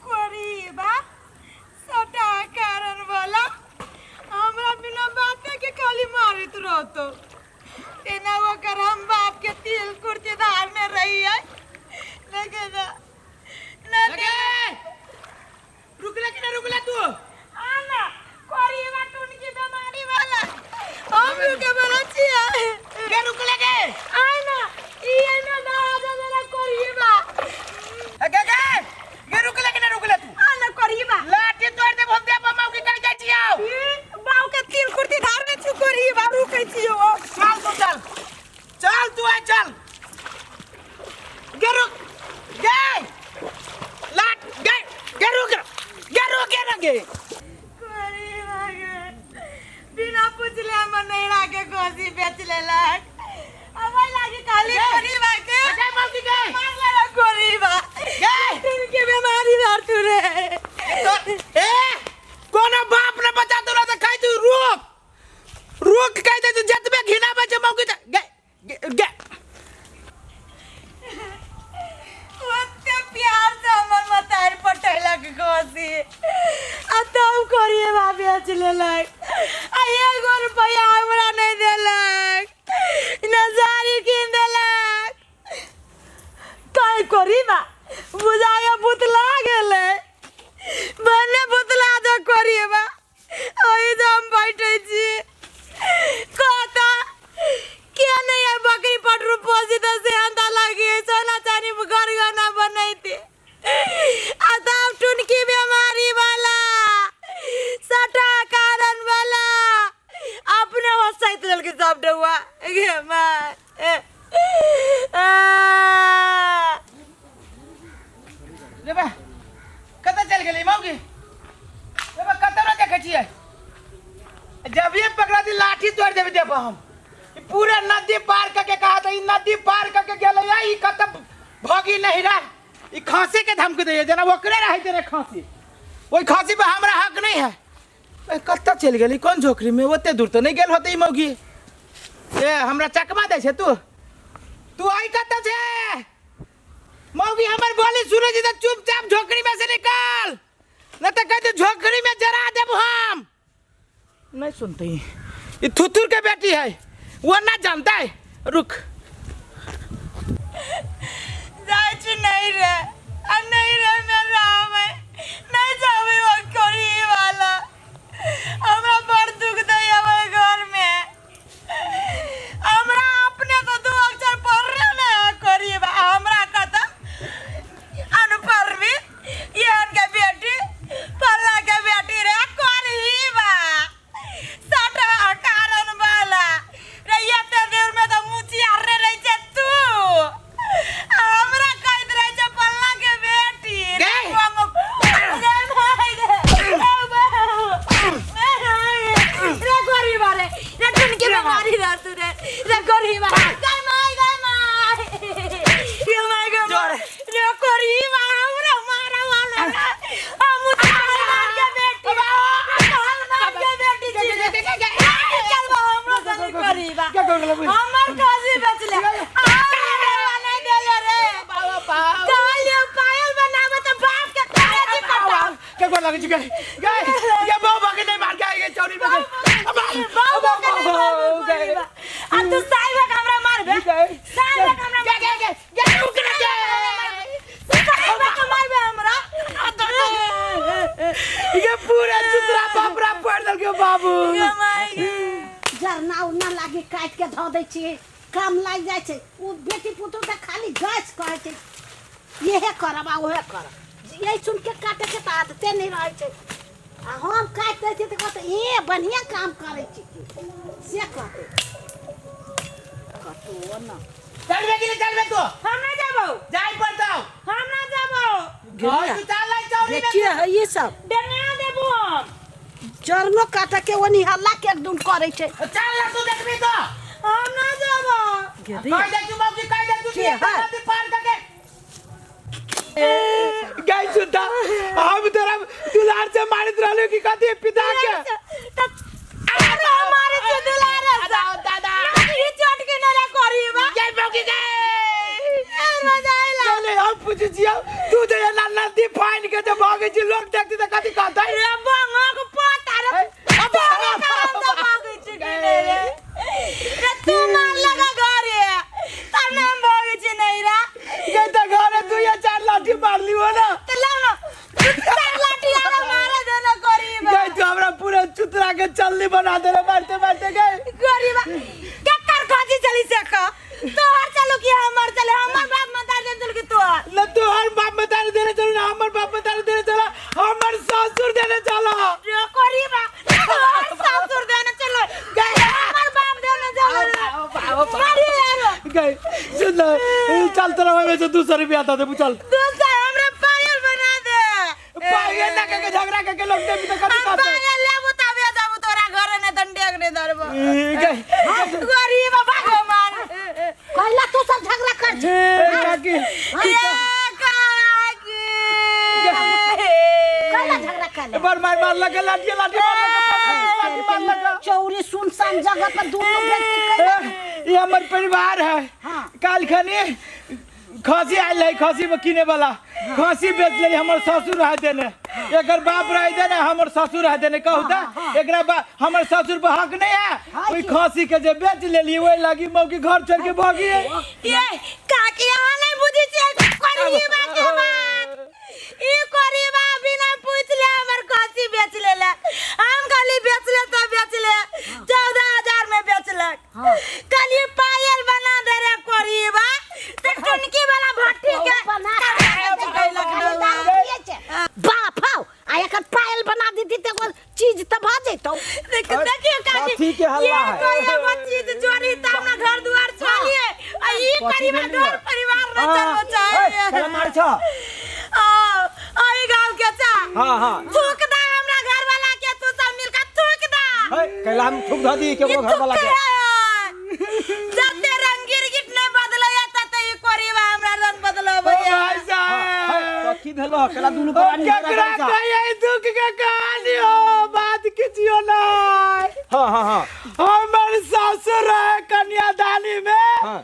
कोरीबा सबटा कारण वाला हमरा बिना बाते के खाली मारैत रहतो। तेना ओकर हम बाप के तिल कुर्ती धार में रही है लेकिन ना। लगे रुकला कि ना रुकला तू? आना कोरीबा टुनकी बीमारी वाला हम रुके वाला छियै। के रुकले के? आना ई एना ना आजा जरा कोरीबा। ए, गे गे गे, रुकले कि ना रुकला तू? आना कोरीबा। लाठी तोड़ दे हम दे मम्मा के कह जाइ छियौ। ई बाऊ के तिल कुर्ती धार में छु कोरीबा रुकै छियौ। चल तू, चल चल तू, आ चल गे, रुक गे, लाट गे गे, रुक गे, रुक गे ना गे। कोरीबा गे बिना पूछले हमर नैहरा के गोसी बेच लेलक। अब ओहि लागी खाली गे। कोरीबा के गे मौसी गे। मार लेलक कोरीबा। गे। तिनके बीमारी धर तू रे। तो ए कोनो बाप ने बचा तोरा त खाइ तू, रुक रुक कह दे तू, जतबे घिना बचे मौकी त गे गे गे। ओते प्यार से हमर मतारी पटेलक गोसी आ तब कोरीबा बेच लेलक आ एगो रुपया हमरा नहीं देलक न साड़ी कीन देलक। काय कोरीबा बुझाया बुतला गेलै भने बुतला दे कोरीबा। ओहि जे हम बैठै छी कहता के नहीं है बकरी पटरू पोसी तो सेहनता लगी है सोना चांदी घर गहना बनैते आ तब टुनकी बीमारी वाला सटा कारण वाला अपने हंसैत लेलकै सब डौआ गे माय। आ। रे बा कतऽ चल गेलै मौगी? रे बा कतऽ न देखै छियै? जब ये पकड़ा दी लाठी तोड़ देबै देब हम। ई पूरा नदी पार करके कहा था, ई नदी पार करके गेलै या ई कतऽ भगी नहीं रहा। ई खांसी के धमकी दैए जेना ओकरे रहै रे खांसी, ओहि खांसी पे हमरा हक नहीं है। ए, कतऽ चलि गेली कोन झोकरी में? ओते दूर तऽ नहि गेल होतै ई मौगी। ए हमरा चकमा दै छै तू, तू आई कतऽ छै मौगी? हमर बोली सुनै छी तऽ चुपचाप झोकरी में से निकाल, नहीं तऽ कहै झोकरी में जरा देब हम। नहीं सुनते ही ई थुथुर के बेटी है, वो ना जानता है। रुक जाइ छी नहीं रे आ नहीं रे मैं राम है नहीं जाबे वो कोरी वाला हमरा बड़ दुख दै ओहि घर में। हमरा अपने तो दू अक्षर पढ़ले ने कोरी बा हमरा कत अनपढ़ भी एहन के बेटी फल्ला के बेटी रे कोरी बा सटा कारण वाला रे। एते देर में तो मुचियार रे रहे छै तू हमरा कहैत रहे छै फल्ला के बेटी रे। गे। रे भाई रे, ए बाबू। रे गरीब रे, रे टुनकी बीमारी रे तू रे, रे गरीब गाय माय गाय माय रे माय गे जोर। रे गरीब हमरा मारा वाला रे हम ताल मार के बेटी ताल मार के बेटी छी रे। चल बा हमरो संग गरीब क्या कर गेलै? हमर काजी बेचले हमरा नहीं देले रे। काले पायल बनावे त बाप के काजी कटाओ। क्या कर लगे गए गए ये बाबा के नहीं मार के आए चौरी में गए। बाबा के नहीं मारबे गरीबा। आ तू साहिब के हमरा मारबे, साहिब के हमरा गे गे गे गे रुक रे गे। साहिब के मारबे हमरा। ये पूरा चुतरा बापरा पड़ दल के बाबू। गे माय गे। जरना उरना लागी काटि के धऽ दै छियै, काम लागि जाइ छै। ओ बेटी पुतहु तऽ खाली गैस कहै छै इहे करब आ उहे करब। यही सुन के काटे के तऽ आदते नहि रहै छै आ हम काटि दै छियै तऽ कहतै ए बढ़िआँ काम करै छी से कहतै कतौ न। चलबे कि नहीं चलबे तू? हम ना जाबौ। जाई पड़तौ। हम ना जाबौ। और तू चल ले चौरी में। देखिए है ई सब डंगा देबो हम। जरनो काटे के ओनी हल्ला के एकदम करै छै। चल ना तू देखबी तो। हम ना जाबो। कह दे तू मौकी, कह दे तू के है? नदी पार करके गई सुनता हम तोरा दुलार से मारित रहलो कि कथी पिता के। अरे हमारे से दुलार से दादा ई चोट के ना करीबा। जय मौकी गए। ए मजा आइला। चले हम पूछे छियो तू दे के जे भागे छी लोग देखती त कथी कहतै रे बंगक पोता रे तोरे कारण से भागै छी कि नहीं रे रे तू मार लगा घरे तब ना हम भागै छी नहीं रे ये त घरे दू या चार लाठी मार लियो ना तो लाओ ना दू चार लाठी आरो मारे दे ना गरीब गई तू हमरा पूरा चुतरा के चलनी बना देले मारते मारते गई गरीब केकर खोजी चली से का तोहर चलू कि हमर चले हमर बाप मतार देन चलू कि तोहर न तोहर बाप मतारी देने चलो ना हमर बाप मतारी देने चला हमर ससुर देने चला रे गरीब तोहर ससुर देने चलो हमर बाप देने चलो मारी यारो गई सुन ना, चल तोरा ओहिमे से 200 रुपया दे देबू चल दूसरा हमरा पायल बना दे पायल ना के झगड़ा के के लोग देबी त कथी हम कहतै पायल लेबू तबे जाबू तोरा घरे ने दंडेक ने धरबो ई, गई गरीब भागो मार कहला तू सब झगड़ा कर छी ए, काकी ए काकी कहला झगड़ा कर ले बड़ मार मार लगे लाठी लाठी मार लगे लाठी मार लगे चौरी सुनसान जगह पर दोनों व्यक्ति कहला ए, ये हमर परिवार है हाँ। काल खनी खसी आयल है खसी में किने वाला खसी बेच ले हमर ससुर रह देने एकर बाप रह देने हमर ससुर रह देने कहू त एकरा बा हमर ससुर पर हक नहीं है हाँ ओई जी। खसी के जे बेच लेली ओई लागी मौकी घर छोड़ के भागी है ये काकी अहाँ नहीं बुझै छियै गरीबा के बात ई गरीबा बिना पूछले हमर खसी बेच लेले हम कहली बेच ले तो बेच ले 14,000 में बेचलक हाँ। कहली पायल बना दे रे गरीबा ते टुनकी वाला भट्टी के बना कैलक दारू पियै छै। बाप हौ आ एकर पायल बना दीदी त एगो चीज त भऽ जैतौ देख देखियो काकी कथी के हल्ला ये है? कोई एगो चीज चोरी त अपना घर दुआर चलिए आ ई कथी गरीबा भेलियै? घर परिवार न चलबो चाहे केला मार छ आ आई गांव के चा हाँ, हाँ। थूक दा हमरा घर वाला के तू सब मिलकर थूक दा है कैला हम थूक धऽ दी केकरो घर वाला के जते रंग गिरगिट नहीं बदलैया तते ई कोरीबा हमरा रंग बदलबै ओ भाई साहब कथी भेलो कैला दुनू ओ प्राणी झगड़ा केकरा करै छ? कहियै दुख के कहानी हो बात किछियो नहीं हाँ हाँ हाँ हमर ससुर रहे कन्यादानी में हाँ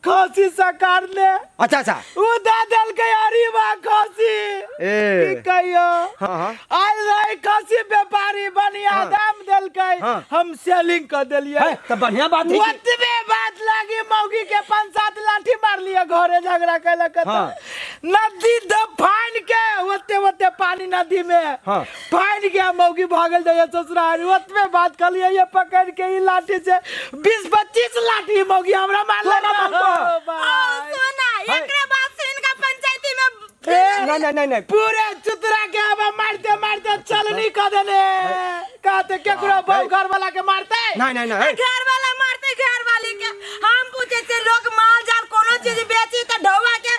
खसी सकार ने अच्छा अच्छा उ दे देलकै अरीबा खसी ए। की कहियो हाँ, हाँ। आयल रहे खसी व्यापारी बढ़िया हाँ। दाम देलकै हाँ। हम सेलिंग कर देलियै है त बढ़िया बात है कि- ओतबे बात लागी मौगी के पाँच सात लाठी मार लिया घरे झगड़ा कैलक हाँ। नदी द फाइन के ओते ओते पानी नदी में हाँ। फाइन के मौगी भागल जाइए ससुराल ओतबे बात कहलिए ये पकड़ के ई लाठी से 20-25 लाठी मौगी हमरा मारलक तोरा मारलको? ओ ओ भाई। सुना एकरे बात सुन के पंचायती में ए, नहीं नहीं नहीं नहीं पूरे चुतरा के अब मारते मारते चलनी कर देने कहते केकरो बहु घर वाला के मारते नहीं नहीं नहीं घर वाला मारते घर वाली के हम पूछे छे लोग माल जाल कोनो चीज बेची त ढौवा के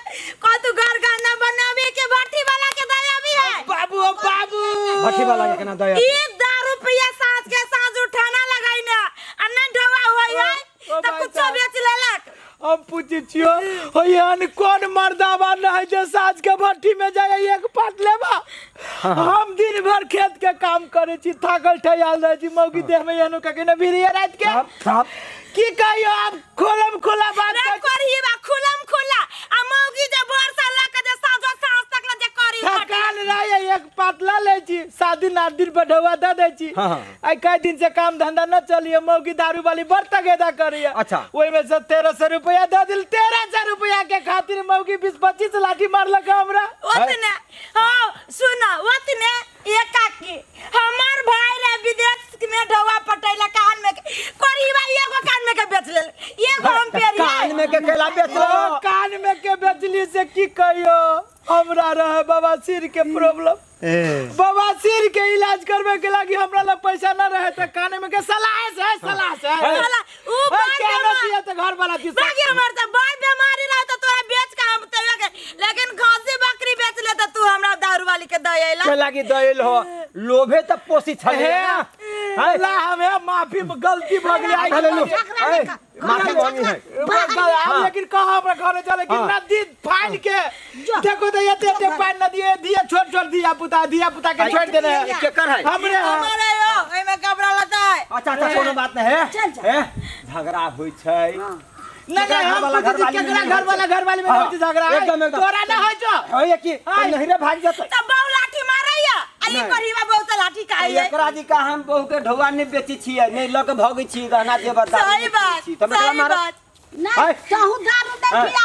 कतु घर गहना बनावे के भट्टी वाला के दया भी है बाबू ओ बाबू भट्ठी वाला के केना दया ई दारू रुपया साँझ के साँझ उठाना लगाई ना आ न ढौवा होई है ओ त भाई कुछो साहब। बेच लेलक हम पूछे छियो हो एहन कोन मर्दाबा नहीं जे साँझ के भट्टी में जाए एक पाट लेबा हम दिन भर खेत के काम करे छी थाकल ठहियाल रहे छी मौगी देह में एहनो कके न भिड़िए रात के साहब साहब की कहियो आप खोलम खोला बात रे कर करही बा खुलम खुला आ मौगी जे बरसा लऽ के जे साँझो साँझ तक ले जे करी थकान रहे एक पातला ले छी 7 दिन 8 दिन पर ढौआ दे दै छी हाँ, हाँ। आइ कई दिन से काम धंधा न चलिए मौगी दारू वाली बड़ तगेदा करिए अच्छा। ओहि में से 1300 रुपया दे दिल 1300 रुपया के खातिर मौगी 20-25 लाठी मारलक हमरा ओतने हाँ सुन ओतने एक काकी हमार भाई रे विदेश में ढौआ पटैला कान में के करीबा एगो कान में के बेच लेल एगो हम पेरी कान में के कैला बेच ओ, लो कान में के बेचली से की कहियो हमरा रहे बवासीर के प्रॉब्लम ए बवासीर के इलाज करवे के लागी हमरा लग पैसा न रहे त कान में के सलाह से सलाह से साला, ऊ ओ, बार क्या न बेमार- दिया त घर वाला दिस बाकी हमार त बड़ बीमारी रहे त तोरा बेच के हम तैयो के लेकिन खसी बकरी बेच ले त तू हमरा दारू वाली के दे अइला के लागी दयल हो लोभे त पोसी छले हे ना है ला हमें माफी में गलती भ गेलै आइ हेलो, लो। झगड़ा ए, नहीं कर। माफी मांगी है आब लेकिन कहाँ हमरा घरे चले कि हाँ। नदी फाइन के जो। देखो तो एते एते पानि नदी है, धिया छोट छोट धिया पुता धिया पुता के छोड़ देने है केकर है हमरे है। हमारे यो एमे कपड़ा लता है अच्छा अच्छा कोनो बात नहीं है चल, चल। ए, झगड़ा होइ छै नहीं नहीं हम वाला पूछै छी घरवाली केकरा में घर वाला घरवाली में हाँ, होइ छै झगड़ा एकदम, एकदम। तोरा ना होइ छौ होइए कि आइ। नहिरे भागि जेतै त बौला आई करीबा बहुत लाठी खाई है। एकरा जी का हम बहू के ढौआ नहीं बेचै छियै, नहीं लऽ के भगै छियै गहना जेवर दारू सही नहि पीबै बात छी। तऽ हम एकरा सही मारब। बात। नहीं हाय। तहु दारू नहीं पिया,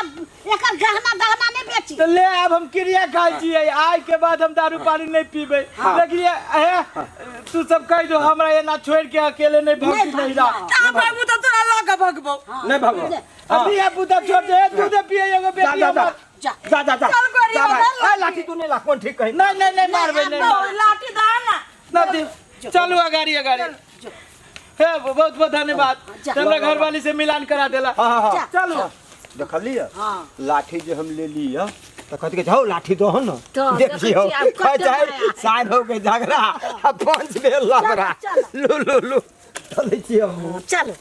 एकर गहना दहना नहीं बेची। तो ले अब हम क्रिया खाइ छियै, आइ के बाद हम दारू पानी नहीं पीबै। लेकिन ये हे तू सब कह दो हमरा एना छोड़ के अकेले नहीं नहीं भाग नहीं रहा। ता भागबू तो तोरा लऽ के भगबौ। नहीं भगबौ। अभी ये बुदा छोड़ दे, दूध पिए एगो जा बेटी जा जा हमर। जा। जा जा जा चल गोरी, जा भाई। बदल ए, लाठी तू नहीं ला, कोन ठीक कही। नहीं नहीं नहीं मारबै नहीं मारबै। लाठी दा ना। ना दी। चलू अगाड़ी अगाड़ी। हे बहुत बहुत धन्यवाद, जा। हमरा घरवाली से मिलान करा देला। हाँ हाँ हाँ जा। चलू। देखलियै हाँ। लाठी जे हम ले लियै तऽ कहत के जाओ लाठी दो न तो देखै देखियौ छियै आब कहै कते छै नया। साइन हो के झगड़ा आ पंच भेल लफड़ा। चलो। लू लू लू चलै छियै हम। चलो।